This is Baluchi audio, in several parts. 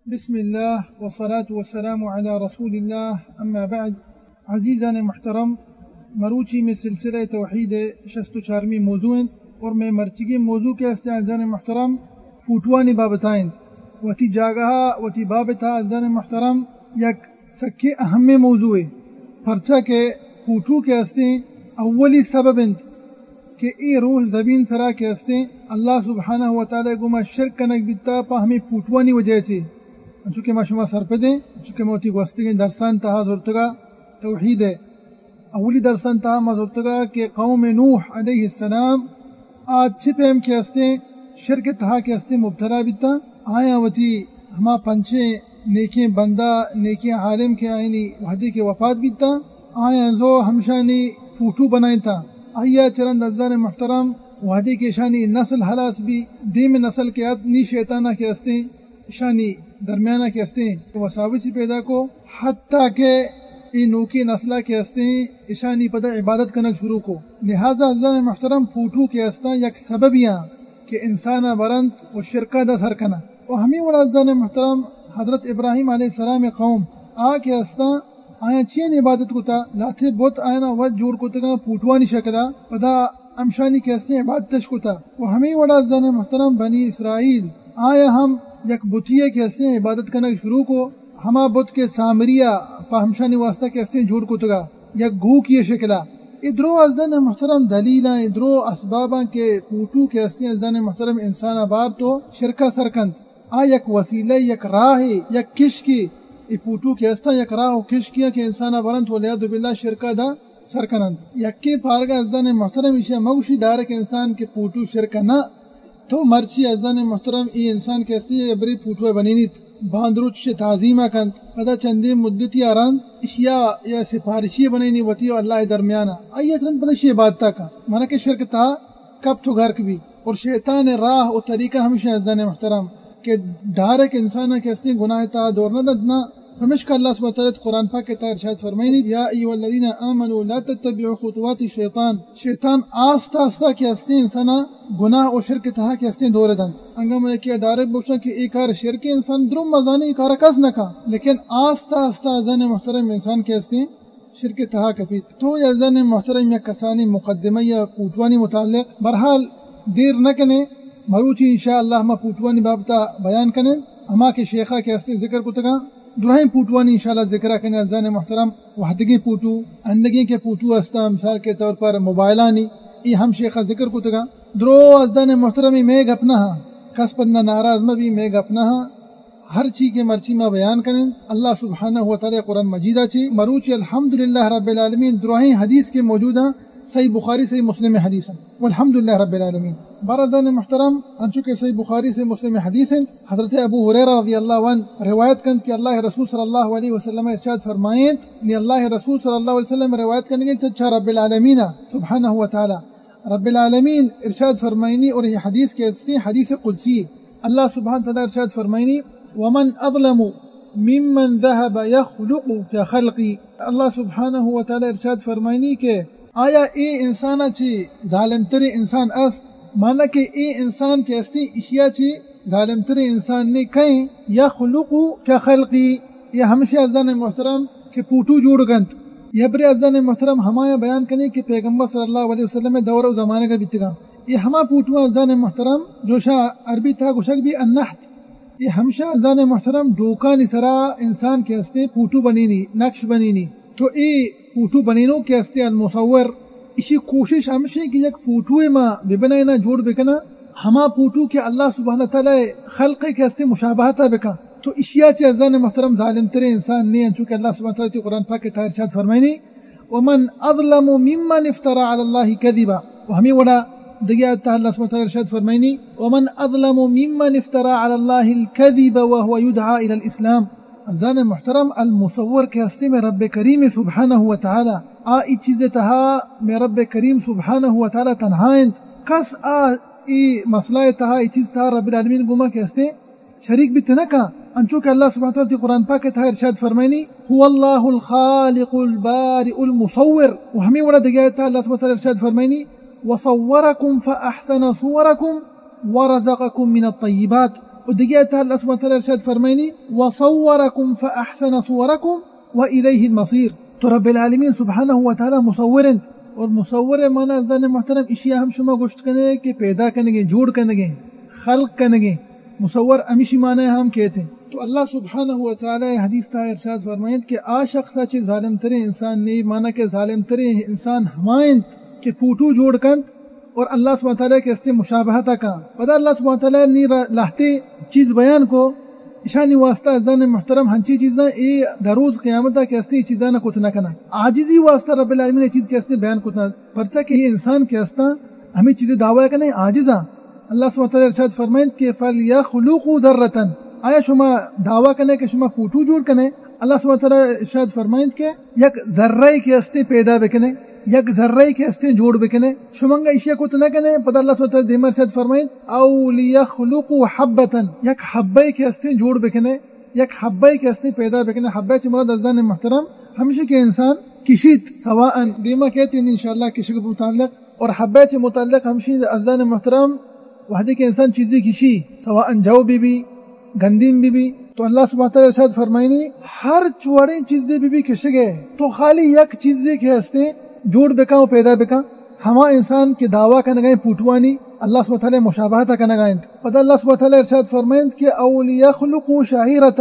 بسم اللہ والصلاة والسلام علی رسول اللہ، اما بعد۔ عزیزان محترم، مروچی میں سلسلہ توحید شست و چارمی موضوع انت، اور میں مرچگی موضوع کے استے عزیزان محترم فوٹوانی بابتا انت۔ وتی جاگہا، وتی بابتا عزیزان محترم یک سکیں اہمیں موضوعے، پرچا کہ پوٹو کہ استیں اولی سبب انت کہ اے روح زمین سرا کہ استیں اللہ سبحانہ و تعالی گوما شرک کنگ بیتا پہ ہمیں پوٹوانی وجہ چے۔ انچو کہ ما شما سرپدیں، انچو کہ ما وتی گوستگیں درسان تہا زرتگا توحید ہے۔ اولی درسان تہا ما زرتگا کہ قوم نوح علیہ السلام آ چہ پیم کہ استیں شرک تہا کہ استیں مبتلا بیتا، آیاں وتی ہما پنچیں نیکیں بندہ، نیکیں عالم کہ آئینی وہدے کہ وفات بیتا، آیاں زو ہمشانی پوٹو بنائینتا۔ آیا چرند عزیزان محترم وہدے کہ اشانی نسل ہلاس بی، دیم نسل کہ ات نی شیطانہ کہ استیں اشانی درمیانہ کہ استیں وساوسی پیدا کو، حتیٰ کہ اے نوکی نسلہ کہ استیں اشانی پدا عبادت کنگ شروع کو۔ لہذا عزیزان محترم پوٹو کہ استاں یک سببیاں کہ انسانا برنت و شرکا دا سر کناں۔ و ہمیں وڑا عزیزان محترم حضرت ابراہیم علیہ السلام قوم آ کہ استاں آیاں چین عبادت کتا، لہتے بت آیانا وت جوڑ کتگاں پوٹوانی شکلا، پدا امشانی کہ استیں عبادتش کتا۔ و ہمیں وڑا عزیزان محترم بنی اسرائیل آیا ہم یک بتیے کہ استیں عبادت کنگ شروع کو، ہما بت کہ سامریا پہ ہمشانی واسطہ کہ استیں جوڑ کتگا یک گوکی شکلا۔ اے درو عزیزان محترم دلیلاں، اے درو اسباباں کہ پوٹو کہ استیں عزیزان محترم انسانا بارت و شرکا سر کنت۔ آ یک وسیلہ، یک راہے، یک کشکے، اے پوٹو کہ استاں یک راہ و کشکیاں کہ انسانا برنت و والعیاذ باللہ شرکا دا سر کننت۔ یکیں پارگا عزیزان محترم ایشی مگوشی ڈائریکٹ انسان کہ پوٹو شرک نہ، تو مرچی عزیزان محترم اے انسان کہ استیں اے بری پوٹو بنینیت، باندروچ چہ تعظیما کنت، پدا چندیں مدتی آرانت اشیا یا سفارشی بنینی وتی و اللہ درمیانا، آئی ترند پدا شی عبادتا کن، مانا کہ شرک تہا کپت و غرق بی۔ اور شیطان راہ و طریقہ ہمیشہ عزیزان محترم کہ ڈائریکٹ انسان کہ استیں گناہ تہا دور نہ دنت نا۔ پمشکا اللہ سبحانہ وتعالی قرآن پاک تہا ارشاد فرمائنی، یا ایھا الذین آمنوا لا تتبعوا خطوات الشیطان۔ شیطان آستہ آستہ کہ استیں انسانا گناہ و شرک تہا کہ استیں دور دنت۔ انگا ما یکے ڈائریکٹ بوشاں کہ اے کار شرک، انسان درو مزانی اے کار کس نہ کن، لیکن آستہ آستہ عزیزان محترم انسان کہ استیں شرک تہا کپیت۔ تو عزیزان محترم یک کسانی مقدمہ یا پوٹوانی متعلق، بہرحال دیر نہ کنے، مروچی انشاءاللہ ما پوٹوانی بابتا بیان کنیں، ہما کہ شیخا کہ استیں ذکر کتگاں، درہیں پوٹوانی انشاءاللہ ذکر کنیں عزیزان محترم، وہدگیں پوٹو، انگیں کہ پوٹو استاں، مثال کے طور پر موبائلانی، اے ہم شیخا ذکر کتگاں۔ درو عزیزان محترم اے مئے گپ نہ ہاں، کس پدا ناراض مہ بی، مئے گپ نہ ہاں۔ ہر چی کہ مرچی ما بیان کنیں، اللہ سبحانہ و تعالی قرآن مجیدا چی مروچی الحمدللہ رب العالمین دراہیں حدیث کہ موجود ہیں، صحیح بخاری، صحیح مسلم حدیث ہیں، والحمدللہ رب العالمین۔ بارہ عزیزان محترم، انچو کہ صحیح بخاری، صحیح مسلم حدیث ہیں، حضرت ابو ہریرہ رضی اللہ عنہ روایت کنت کہ اللہ رسول صلی اللہ علیہ وسلم ارشاد فرمائیت، نی اللہ رسول صلی اللہ علیہ وسلم روایت کنگے تچا رب العالمین سبحانہ و تعالی۔ رب العالمین ارشاد فرمائنی، اور یہ حدیث کہ استیں حدیث قدسی، اللہ سبحانہ تعالی ارشاد فرمائنی، ومن اظلم ممن ذهب يخلق كخلقي۔ اللہ سبحانہ و تعالی ارشاد فرمائنی کہ آیا اے انسانا چی ظالم تریں انسان است؟ مانا کہ اے انسان کہ استیں اشیا چی ظالم تریں انسان نے کئیں؟ يخلق كخلقي، یا ہمشی عزیزان محترم کہ پوٹو جوڑ کنت۔ یا برے عزیزان محترم ہمایا بیان کنیں کہ پیغمبر صلی اللہ علیہ وسلم دور و زمانگا بیتگاں۔ اے ہما پوٹو عزیزان محترم جوشا عربی تہا گوشگ بی النحت۔ اے ہمشا عزیزان محترم ڈوکانی سرا انسان کہ استیں پوٹو بنینی، نقش بنینی۔ تو اے پوٹو بنینوک کہ استیں المصور، اشی کوشش ہمشیں کہ یک پوٹوے ما ببنائیناں، جوڑ بکناں، ہما پوٹو کہ اللہ سبحانہ تعالی خلق کہ استیں مشابہتا بکن۔ تو اشیا چی عزیزان محترم ظالم تریں انسان نے، انچو کہ اللہ سبحانہ تعالی تی قرآن پاک تہا ارشاد فرمائنی، ومن اظلم ممن افترى على الله كذبا۔ و ہمیں وڑا دگہ آیت تہا اللہ سبحانہ تعالی ارشاد فرمائنی، ومن اظلم ممن افترى على الله الكذب وهو يدعى الى الاسلام۔ عزیزان محترم، المصور کہ استیں مئے رب کریم سبحانہ و تعالی، آ ای چیز تہا مئے رب کریم سبحانہ و تعالی تنہا انت۔ کس آ ای مسئلہ تہا، ای چیز تہا رب العالمین گوما کہ استیں شریک بیت نہ کن۔ انچو کہ اللہ سبحانہ و تعالی تی قرآن پاک تہا ارشاد فرمائنی، هو الله الخالق البارئ المصور۔ و ہمیں وڑا دگہ آیت تہا اللہ سبحانہ و تعالی ارشاد فرمائنی، وصوركم فأحسن صوركم ورزقكم من الطيبات۔ و دگہ آیت ءَ اللہ سبحانہ وتعالی ارشاد فرمائنی، وصورکم فاحسن صورکم والیہ المصیر۔ تو رب العالمین سبحانہ وتعالی مصور انت، اور مصور معنی عزیزان محترم اشی ہم شما گوشت کنے کہ پیدا کنگیں، جوڑ کنگیں، خلق کنگیں۔ مصور ہمیشی معنی ہم کہتے ہیں۔ تو اللہ سبحانہ و تعالی حدیث تا ارشاد فرمائنت کہ آ شخص چہ ظالم ترین انسان نی، معنی کہ ظالم ترین انسان ہما انت کہ پوٹو جوڑ کنت اور اللہ سبحانہ تعالی کہ استے مشابہت کا۔ پدا اللہ سبحانہ تعالی نی را-، لہتے چیز بیان کو، اشانی واسطہ عزیزان محترم ہنچی چیزاں اے دروز قیامت کہ استے چیزاں کت نہ کنا۔ عاجزی واسطہ رب العالمین اے چیز کہ استے بیان کت نہ، پرچا کہ اے انسان کہ استا ہمیں چیزیں دعویٰ کنے عاجزاں۔ اللہ سبحانہ وتعالی ارشاد فرمائنت کہ فلیخلقوا ذرة، آیا شما دعویٰ کنے کہ شما پوٹو جوڑ کنے؟ اللہ سبحانہ وتعالی ارشاد فرمائنت کہ یک ذرہ کہ استے پیدا بکنے، یک ذرہ کہ استے جوڑ بکنے، شما انگا اشیا کت نہ کنے۔ پدا اللہ سبحانہ وتعالی دیما ارشاد فرمائنت، او لیخلقوا حبة، یک حبہ کہ استے جوڑ بکنے، یک حبہ کہ استے پیدا بکنے۔ حبہ چہ مراد عزیزان محترم ہمیشی کہ انسان کشیت، سواء دیما کہتے ہیں انشاءاللہ کشگ متعلق۔ اور حبہ چہ متعلق ہمشی عزیزان محترم، وہدے کہ انسان چیزی کشی، سواء جو بی بی، گندیم بی بی، تو اللہ سبحانہ وتعالی ارشاد فرمائنی، ہر چوڑیں چیزی بی بی کشگے، تو خالی یک چیزی کہ ہستے جوڑ بکا و پیدا بکا، ہما انسان کہ دعویٰ کنگائیں پوٹوانی، اللہ سبحانہ وتعالی مشابہت کنگائیں۔ پدا اللہ سبحانہ وتعالی ارشاد فرمائنت کہ او لیخلقوا شعیرة،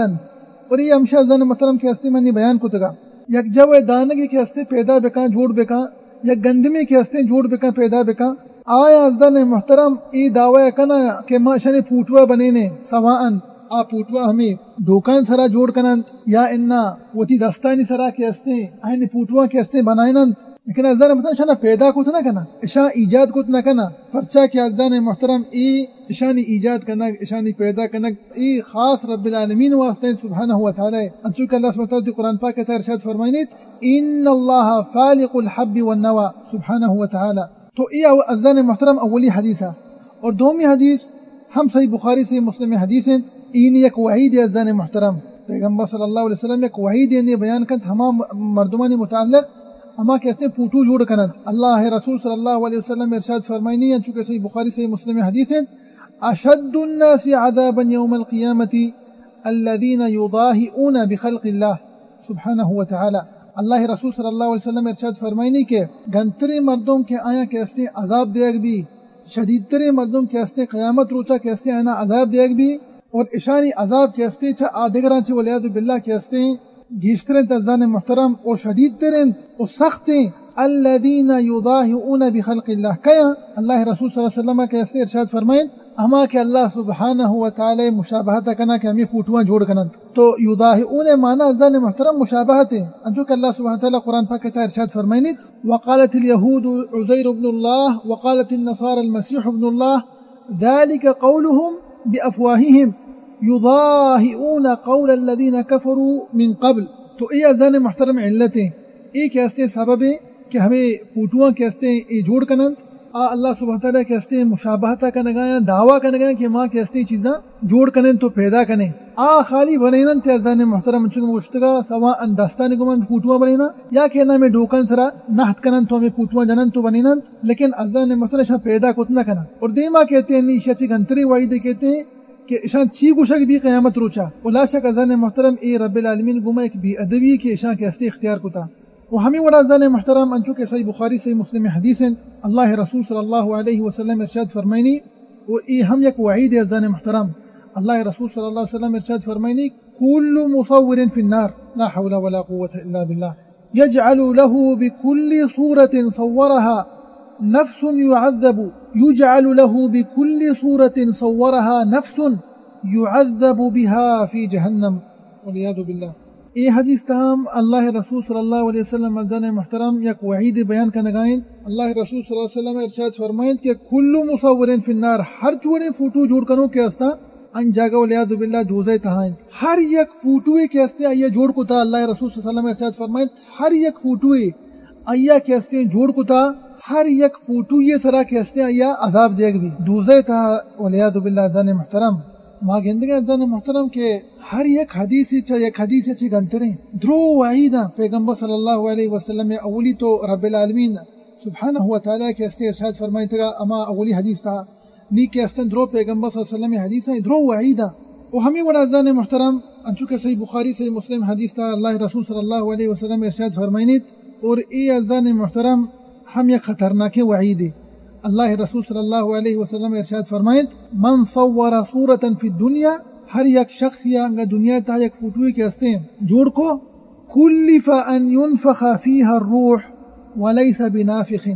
اور یہ ہمشی عزیزان محترم کہ ہستے منی بیان کتگا، یک جو دانگی کہ ہستے پیدا بکا، جوڑ بکا، یک گندمی کہ ہستیں جوڑ بکن، پیدا بکن۔ آیا عزیزان محترم اے دعوی کنن کہ ما اشانی پوٹوا بنینیں، سواء آ پوٹوا ہمیں ڈوکان سرا جوڑ کننت یا انا وتی دستانی سرا کہ ہستیں آیانی پوٹوا کہ ہستیں بنائیننت، لیکن عزیزان محترم اشانا پیدا کت نہ کنن، اشان ایجاد کت نہ کنن، پرچا کہ عزیزان محترم اے اشانی ایجاد کنگ، اشانی پیدا کنگ، اے خاص رب العالمین واسطہ انت سبحانہ و تعالی۔ انچو کہ اللہ سبحانہ و تعالی قرآن پاک ء تہا ارشاد فرمائنیت، ان اللہ فالق الحب والنوى، سبحانہ و تعالی۔ تو اے او-، عزیزان محترم اولی حدیث ء۔ اور دومی حدیث ہم صحیح بخاری، صحیح مسلم حدیث انت۔ این یک وعید عزیزان محترم۔ پیغمبر صلی اللہ علیہ وسلم یک وعید نے بیان کنت ہما م-، مردمانی متعلق ہما کہ ہستیں پوٹو جوڑ کننت۔ اللہ رسول صلی اللہ علیہ وسلم ارشاد فرمائنی، انچو کہ صحیح بخاری، صحیح مسلم حدیث انت، اشد الناس عذابا یوم القیامة الذین یضاہئون بخلق اللہ سبحانہ و تعالی۔ اللہ رسول صلی اللہ علیہ وسلم ارشاد فرمائنی کہ گنتریں مردم کہ آیاں کہ ہستیں عذاب دیگ بی، شدیدتریں مردم کہ ہستیں قیامت روچا کہ ہستیں آیانا عذاب دیگ بی، اور اشانی عذاب کہ ہستیں چہ آدگراں چہ والعیاذ باللہ کہ ہستیں گیشتر انت عزیزان محترم، اور شدیدتر انت اور سخت انت۔ الذین یضاہئون بخلق اللہ، کیا؟ اللہ رسول صلی اللہ علیہ وسلم کہ ہستیں ارشاد فرمائنت، ہما کہ اللہ سبحانہ و تعالی مشابہت کنن کہ ہمیں پوٹواں جوڑ کننت۔ تو یضاہئون معنی عزیزان محترم مشابہت انت، انچو کہ اللہ سبحانہ و تعالی قرآن پاک تہا ارشاد فرمائنیت، وقالت اليهود عزير ابن الله وقالت النصارى المسيح ابن الله ذلك قولهم بأفواههم يضاهئون قول الذين كفروا من قبل۔ تو اے عزیزان محترم علت انت، اے کہ ہستیں سبب انت کہ ہمیں پوٹواں کہ ہستیں اے جوڑ کننت، آ اللہ سبحانہ تعالی کہ ہستیں مشابہت کنگایاں، دعویٰ کنگایاں کہ ما کہ ہستیں چیزاں جوڑ کنیں تو پیدا کنیں۔ آ خالی بنیننت عزیزان محترم، چون گوشتگا سواء دستانی گوما ہمیں پوٹواں بنینا یا کہ نہ ہمیں ڈوکان سرا نہت کننت تو ہمیں پوٹواں جننت تو بنیننت۔ لیکن عزیزان محترم اشاں پیدا کت نہ کنن۔ اور دیما کہتے ہیں، نی اشاں چی گنتریں وعیدے کہتے ہیں کہ اشاں چی گوشگ بی قیامت روچا۔ و لا شک عزیزان محترم اے رب العالمین گوما ایک بے ادبی کہ اشاں کہ ہستے اختیار کتا۔ و ہمیں وڑا عزیزان محترم، انچو کہ صحیح بخاری، صحیح مسلم حدیث انت، اللہ رسول صلی اللہ علیہ وسلم ارشاد فرمائنی، و اے ہم یک وعید عزیزان محترم، اللہ رسول صلی اللہ علیہ وسلم ارشاد فرمائنی، كل مصور في النار، لا حول ولا قوة إلا بالله، يجعل له بكل صورة صورها نفس يعذب، يجعل له بكل صورة صورها نفس يعذب بها في جهنم، والعياذ بالله۔ اے حدیث تہا ہم اللہ رسول صلی اللہ علیہ وسلم عزیزان محترم یک وعید بیان کنگائیں۔ اللہ رسول صلی اللہ علیہ وسلم ارشاد فرمائیں کہ كل مصور في النار، ہر جوڑیں فوٹو جوڑ کنوکے ہستا آئی جاگہ والعیاذ باللہ دوزہ تہا انت۔ ہر یک فوٹوے کہ ہستے آئی جوڑ کتا، اللہ رسول صلی اللہ علیہ وسلم ارشاد فرمائیں، ہر یک فوٹوے آئی کہ ہستے جوڑ کتا، ہر یک فوٹوے سرا کہ ہستے آئی عذاب دیگ بی دوزہ تہا والعیاذ باللہ عزیزان محترم۔ ما گندگیں عزیزان محترم کہ ہر یک حدیثے چہ یک حدیثے چہ گنتریں۔ درو وعیداں پیغمبر صلی اللہ علیہ وسلم اولی تو رب العالمین سبحانہ و تعالی کہ ہستے ارشاد فرمائیتگا اما اولی حدیث تہا نی کہ استیں درو پیغمبر صلی اللہ علیہ وسلم حدیث ہیں، درو وعید ہیں۔ و ہمیں وڑا عزیزان محترم، انچو کہ صحیح بخاری، صحیح مسلم حدیث تہا اللہ رسول صلی اللہ علیہ وسلم ارشاد فرمائنیت، اور اے عزیزان محترم ہم یک خطرناکیں وعیدے۔ اللہ رسول صلی اللہ علیہ وسلم ارشاد فرمائنت، من صور صورة فی الدنیا، ہر یک شخص یا انگا دنیا تہا یک فوٹوے کہ استیں جوڑ کو، کلف ان ینفخ فیہا الروح ولیس بنافخ۔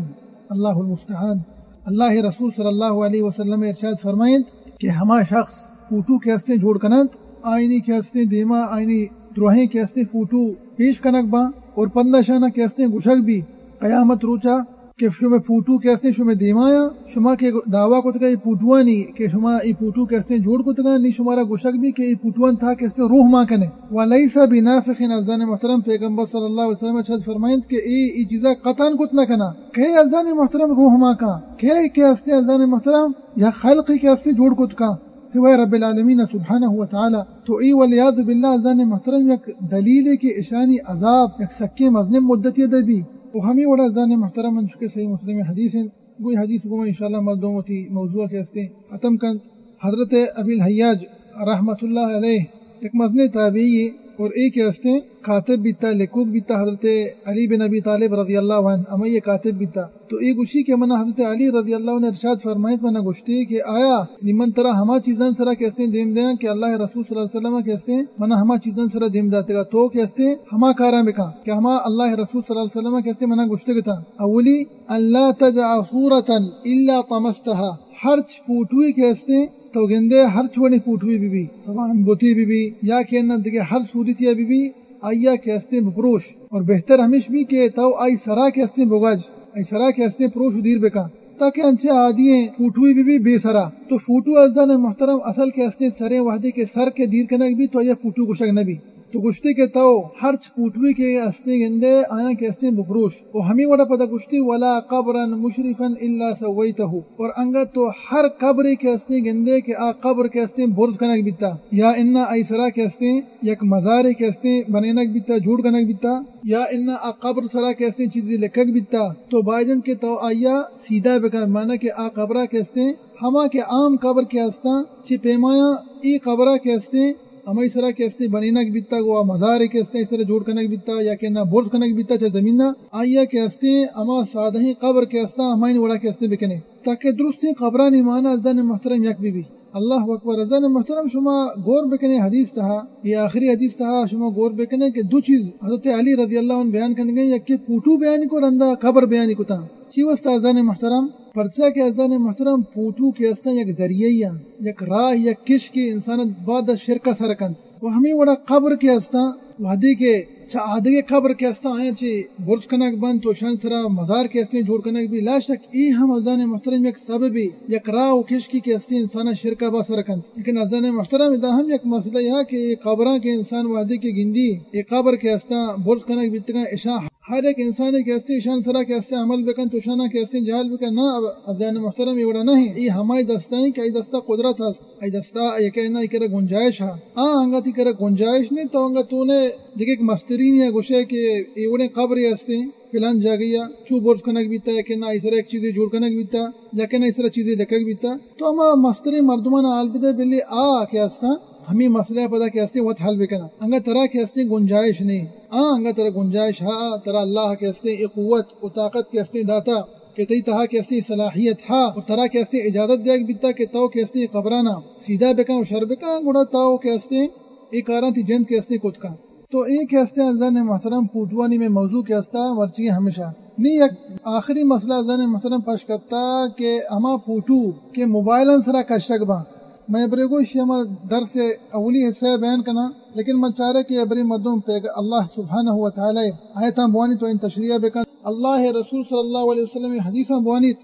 اللہ المستعان۔ اللہ رسول صلی اللہ علیہ وسلم ارشاد فرمائنت کہ ہما شخص فوٹو کہ استیں جوڑ کننت، آئینی کہ استیں دیما آئینی دروہیں کہ استیں فوٹو پیش کنگ باں اور پندا شانا کہ استیں گوشگ بی قیامت روچا کہ شمے فوٹو کہ استیں شمے دیمایا، شما کہ دعویٰ کتگا اے فوٹوانی کہ شما اے فوٹو کہ استیں جوڑ کتگا، نی شمارا گوشگ بی کہ اے فوٹوان تہا کہ استیں روح ما کنے۔ ولیس بنافخ، عزیزان محترم، پیغمبر صلی اللہ علیہ وسلم ارشاد فرمائنت کہ اے، اے چیزا قطعاً کت نہ کنا۔ کئے عزیزان محترم روح ما کاں؟ کئے کہ استیں عزیزان محترم یا خلقی کہ استیں جوڑ کت کاں سوائے رب العالمین سبحانہ و تعالی؟ تو اے والعیاذ باللہ عزیزان محترم یک دلیلے کہ اشانی عذاب یک سکیں مزنیں مدتی دے بی۔ و ہمیں وڑا عزیزان محترم انچو کہ صحیح مسلم حدیث انت، گوئی حدیث گوما انشاءاللہ مردم وتی موضوع کہ استیں ختم کنت۔ حضرت ابی الحیاج رحمت اللہ علیہ یک مزنیں تابعی اور اے کہ استیں کاتب بیتا، لکھوک بیتا حضرت علی بن ابی طالب رضی اللہ عنہ، ہمائی کاتب بیتا۔ تو اے گوشی کہ منا حضرت علی رضی اللہ عنہ ارشاد فرمائیت، منا گوشتی کہ آیا نی من ترا ہما چیزاں سرا کہ استیں دیم دیاں کہ اللہ رسول صلی اللہ علیہ وسلم کہ استیں منا ہما چیزاں سرا دیم داتگا، تو کہ استیں ہما کاراں بکاں کہ ہما اللہ رسول صلی اللہ علیہ وسلم کہ استیں منا گوشتگتاں۔ اولی، ان لا تدع صورة الا طمستها، ہرچ فوٹوی کہ استیں تو گندے، ہرچ وڑیں فوٹوی بی بی، سواء بتی بی بی یا کہ نہ دگہ ہر صورتی بی بی، آئیا کہ استیں بپروش، اور بہتر ہمیش بی کہ تو آئی سرا کہ استیں بگج، آئی سرا کہ استیں پروش و دیر بکن، تاکہ انچیں عادی ایں فوٹوی بی بی بے سرا۔ تو فوٹو عزیزان محترم اصل کہ استیں سریں وحدے کہ سر کہ دیر کنگ بی تو آئیا فوٹو گوشگ نہ بی۔ تو گوشتے کہ تو ہرچ فوٹوی کہ استیں گندے آیاں کہ استیں بپروش۔ و ہمیں وڑا پدا گوشتی، ولا قبرا مشرفا الا سویتہ، اور انگت تو ہر قبرے کہ استیں گندے کہ آ قبر کہ استیں برز کنگ بیتا یا انا آئی سرا کہ استیں یک مزارے کہ استیں بنینگ بیتا، جوڑ کنگ بیتا، یا انا آ قبر سرا کہ استیں چیزے لکھگ بیتا، تو باید انت کہ تو آئیا سیدھا بکن، معنی کہ آ قبرا کہ استیں ہما کہ عام قبر کہ استاں چہ پیمایاں اے قبرا کہ استیں ہمائی سرا کہ استیں بنینگ بیتا، گو آ مزارے کہ استیں سرا جوڑ کنگ بیتا یا کہ نا برز کنگ بیتا چہ زمینا، آئیا کہ استیں ہما سادہیں قبر کہ استاں ہمائی وڑا کہ استیں بکنے، تاکہ درستیں قبرانی معنی عزیزان محترم یک بی بی۔ اللہ اکبر۔ عزیزان محترم، شما غور بکنے حدیث تہا، یہ آخری حدیث تہا شما غور بکنے کہ دو چیز حضرت علی رضی اللہ عنہ بیان کنگے، یک کہ فوٹو بیانی کو، رندا قبر بیانی کو تا۔ چی واسطہ عزیزان محترم؟ پرچا کہ عزیزان محترم فوٹو کہ استاں یک ذریعہ یا یک راہ، یک کش کہ انسان بعد شرک سر کنت۔ و ہمیں وڑا قبر کہ استاں، وحدے کہ چہ آدگے قبر کہ استاں آیاں چہ برز کنگ بنت و شان سرا مزار کہ استیں جوڑ کنگ بی، لا شک اے ہم عزیزان محترم یک سببے، یک راہ و کشکی کہ استیں انسانا شرکا با سر کنت۔ لیکن عزیزان محترم ادا ہم یک مسئلہ یہ کہ اے قبراں کہ انسان وحدے کہ گندی، اے قبر کہ استاں برز کنگ بیتگاں، اشاں ہر یک انسانے کہ استیں اشان سرا کہ استیں عمل بکن تو اشانا کہ استیں جہل بکن، نہ عزیزان محترم اے وڑا نہ ہیں۔ اے ہمائی دستا ہیں کہ اے دستا قدرت ہست۔ ای دستا ای کہ نہ ای کرا گنجائش ہا۔ آ انگا تی کرا گنجائش نے تو انگا تو نے دگہ یک مسترین یا گوشے کہ اے وڑیں قبرے استیں فلان جاگہ یا چو برز کنگ بیتا یا کہ نہ ای سرا یک چیزے جوڑ کنگ بیتا یا کہ نہ ای سرا چیزے لکھگ بیتا۔ تو ہما مسترین مردمانا حال بدے بلے آ کہ استاں ہمیں مسئلہ پدا کہ استیں وت حل بکنا۔ انگا ترا کہ استیں گنجائش نے۔ آ انگا ترا گنجائش ہا، ترا اللہ کہ استیں اے قوت و طاقت کہ استیں داتا۔ کہ تئی تہا کہ استیں صلاحیت ہا و ترا کہ استیں اجازت دیگ بیتا کہ تو کہ استیں قبرانا سیدھا بکن و شر بکن، گڑا تو کہ استیں اے کاراں تی جند کہ استیں کت کن۔ تو اے کہ استیں عزیزان محترم پوٹوانی میں موضوع کہ استا مرچی ہمیشہ۔ نی یک آخری مسئلہ عزیزان محترم پش کپتا کہ ہما پوٹو کہ موبائلان سرا کشگ باں، میں برے گوش ہما درس اولی حصہ بیان کنا۔ لیکن من چارے کہ برے مردم پیغ-، اللہ سبحانہ و تعالی آیتاں بوانی تو ان تشریح بکن، اللہ رسول صلی اللہ علیہ وسلم حدیثاں بوانیت،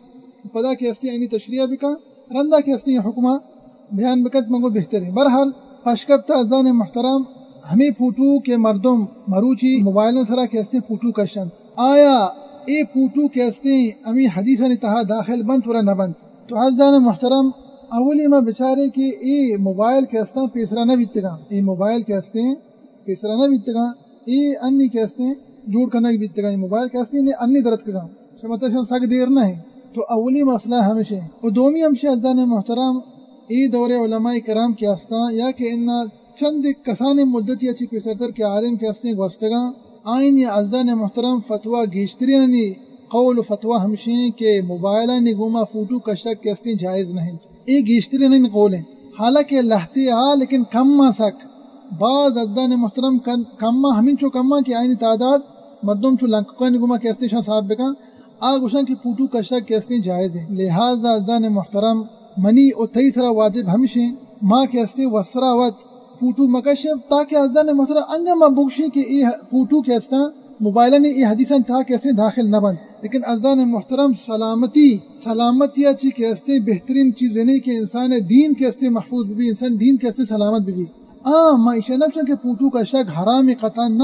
پدا کہ استی اینی تشریح بکن، رندا کہ استی حکمہ بیان بکن، من گو بہتر ہے۔ بہرحال، پشکپتا عزیزان محترم، ہمیں فوٹو کہ مردم مروچی موبائلن سرا کہ استی فوٹو کشنت، آیا اے فوٹو کہ استی ہمیں حدیثانی تہا داخل بنت ورا نہ بنت؟ تو عزیزان محترم، اولی ما بچارے کہ اے موبائل کہ استاں پیسرا نہ بیتگاں، اے موبائل کہ استیں پیسرا نہ بیتگاں، اے انی کہ استیں جوڑ کنگ بیتگاں، اے موبائل کہ استیں نے انی درتکگاں، شما تشان سگ دیر نہ ہیں۔ تو اولی مسئلہ ہمشیں۔ و دومی ہمشیں عزیزان محترم، اے دور علماء کرام کہ ہستاں یا کہ انا چند کسانیں مدتی چی پیسرتر کہ عالم کہ ہستیں گوستگاں، آئینی عزیزان محترم فتویٰ گیشترینانی قول و فتویٰ ہمشیں کہ موبائلانی گوما فوٹو کشگ کہ ہستیں جائز نہ انت۔ اے گیشترینانی قول ہیں۔ حالانکہ لہتے آ لیکن کم آں سک۔ باز عزیزان محترم کن-، کم آں، ہمینچو کم آں کہ آئینی تعداد مردم چو لنککانی گوما کہ ہستیں شان صاف بکن۔ آ گوشاں کہ پوٹو کشگ کہ ہستیں جائز ہیں۔ لہذا عزیزان محترم، منی و تئی سرا واجب ہمشیں، ما کہ ہستیں وسرا وت پوٹو مکشیں، تاکہ عزیزان محترم انگا ما بگوشیں کہ اے پوٹو کہ ہستاں موبائلانی اے حدیثاں تہا کہ ہستیں داخل نہ بنت۔ لیکن عزیزان محترم، سلامتی، سلامتی ء چی کہ ہستیں بہترین چیز یعنی کہ انسان دین کہ ہستیں محفوظ ببی، انسان دین کہ ہستیں سلامت ببی۔ آ، ما ایشا نہ گوشاں کہ پوٹو کشگ حرام قطعا نہ،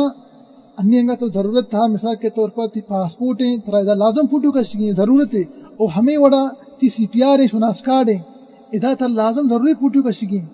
انی انگا تو ضرورت تھا، مثال کے طور پر تی پاسپورٹ ہیں، ترا ادا لازم فوٹو کشگی ہیں، ضرورت ہے۔ او ہمیں وڑا تی سی پی آر ہیں، شناس کارڈ ہیں، ادا ترا لازم ضروری فوٹو کشگی ہیں۔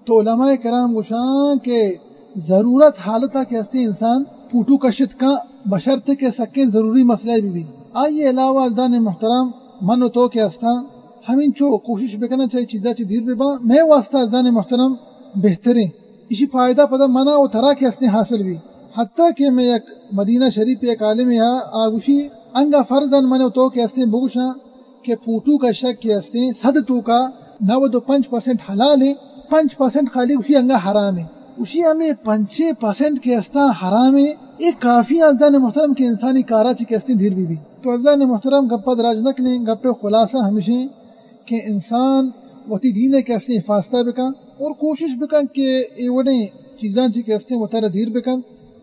تو علماء کرام گوشاں کہ ضرورت حالتا کہ ہستے انسان فوٹو کشت کن، بشرط کہ سکیں ضروری مسئلہ بھی بھی۔ آئی علاوہ عزیزان محترم، من و تو کہ ہستاں، ہمینچو کوشش بکناں چاہے چیزا چی دیر ببا، میں واسطہ عزیزان محترم بہتریں۔ ایشی فائدہ پدا منا و ترا کہ ہستیں حاصل بی۔ حتیٰ کہ میں یک مدینہ شریف یک عالمے ہا، آ گوشی، انگا فرضاً من و تو کہ ہستیں بگوشاں کہ فوٹو کشگ کہ ہستیں صد توکا نود و پنچ پرسنٹ حلال ہیں، پنچ پرسنٹ خالی گوشی انگا حرام ہیں۔ گوشی ہمیں پنچے پرسنٹ کہ ہستاں حرام ہیں، اے کافی عزیزان محترم کہ انسانی کارا چی کہ ہستیں دیر بی بی۔ تو عزیزان محترم گپا دراج نہ کنیں، گپ خلاصہ ہمشیں کہ انسان وتی دین ء کہ ہستیں حفاظت ء بکن اور کوشش بکن کہ اے وڑیں چیزاں چی کہ ہستیں وتارا دیر بکن،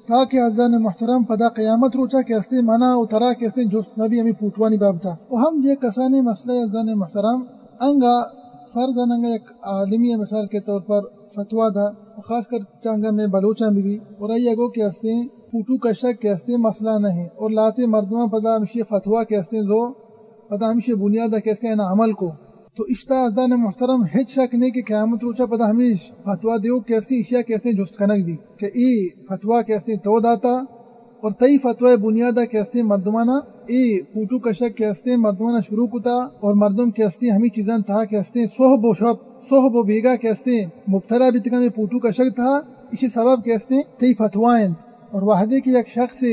تاکہ عزیزان محترم پدا قیامت روچا کہ ہستیں منا و ترا کہ ہستیں جست مہ بی ہمیں پوٹوانی بابتا۔ و ہم دیکھ کسانیں مسئلہ عزیزان محترم انگا فرض انگا یک عالمی مثال کے طور پر فتویٰ دا، و خاص کر چانگا میں بلوچاں بی بی اور آئی اگو کہ ہستیں فوٹو کشگ کہ ہستیں مسئلہ نہیں اور لاتے مردماں پدا ہمشی فتویٰ کہ ہستیں زو پدا ہمیشی بنیاد ء کہ ہستیں آنا عمل کو، تو اشتا عزیزان محترم ہچ شک نہیں کہ قیامت روچا پدا ہمیش فتویٰ دیو کہ ہستیں اشیا کہ ہستیں جست کنگ بی کہ اے فتویٰ کہ ہستیں تو داتا اور تئی فتویٰ بنیاد ء کہ ہستیں مردمانا اے فوٹو کشگ کہ ہستیں مردمانا شروع کتا اور مردم کہ ہستیں ہمیں چیزاں تہا کہ ہستیں صحب و شپ، صحب و بیگا کہ ہستیں مبتلا بیتگاں اے فوٹو کشگ تہا، اشی سبب کہ ہستیں تئی فتویٰ انت۔ اور وہدے کہ یک شخص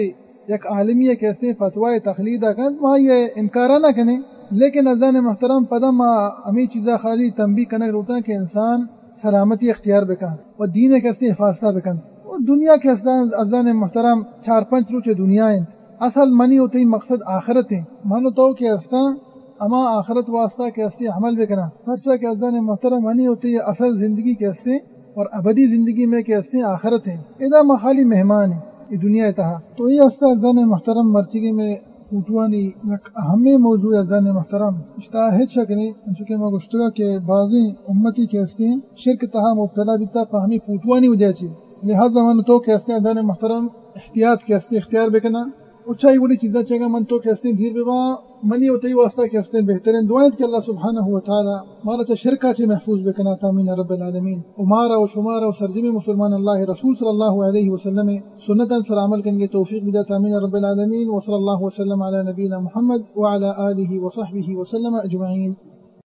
یک عالمی ء کہ ہستیں فتویٰ تقلید ء کنت، ما یہ انکار نہ کنیں، لیکن عزیزان محترم پدا ما ہمیں چیزا خالی تنبیہ کنگ لوٹاں کہ انسان سلامتی اختیار بکن و دین ء کہ ہستیں حفاظت بکنت۔ اور دنیا کہ ہستاں عزیزان محترم چار پنچ روچ دنیا انت، اصل منی و تئی مقصد آخرت ہیں۔ من و تو کہ ہستاں ہما آخرت واسطہ کہ ہستیں عمل بکناں، پرچا کہ عزیزان محترم منی و تئی اصل زندگی کہ ہستیں اور ابدی زندگی میں کہ ہستیں آخرت ہیں۔ ادا ما خالی مہمان ہیں اے دنیا ء تہا۔ تو اے ہستا عزیزان محترم مرچیگیں میں فوٹوانی یک اہمیں موضوع عزیزان محترم اشتا ہچ شک نہیں، انچو کہ ما گوشتگا کہ بازیں امتی کہ ہستیں شرک تہا مبتلا بیتا پہ ہمیں فوٹوانی وجہ چی۔ لہذا من تو کہ ہستیں عزیزان محترم احتیاط کہ ہستیں اختیار بکناں۔ و چائی وڑی چیزاں چنگا من تو کہ ہستیں دیر بباں، منی و تئی واسطہ کہ ہستیں بہترین دعا انت کہ اللہ سبحانہ و تعالی مارا چہ شرکا چہ محفوظ بکنات، آمین رب العالمین۔ و مارا و شمارا و سرجمیں مسلمان اللہ رسول صلی اللہ علیہ وسلم سنتاں سر عمل کنگے توفیق بدات، آمین رب العالمین۔ و صلی اللہ وسلم علی نبینا محمد وعلی آلہ وصحبہ وسلم اجمعین۔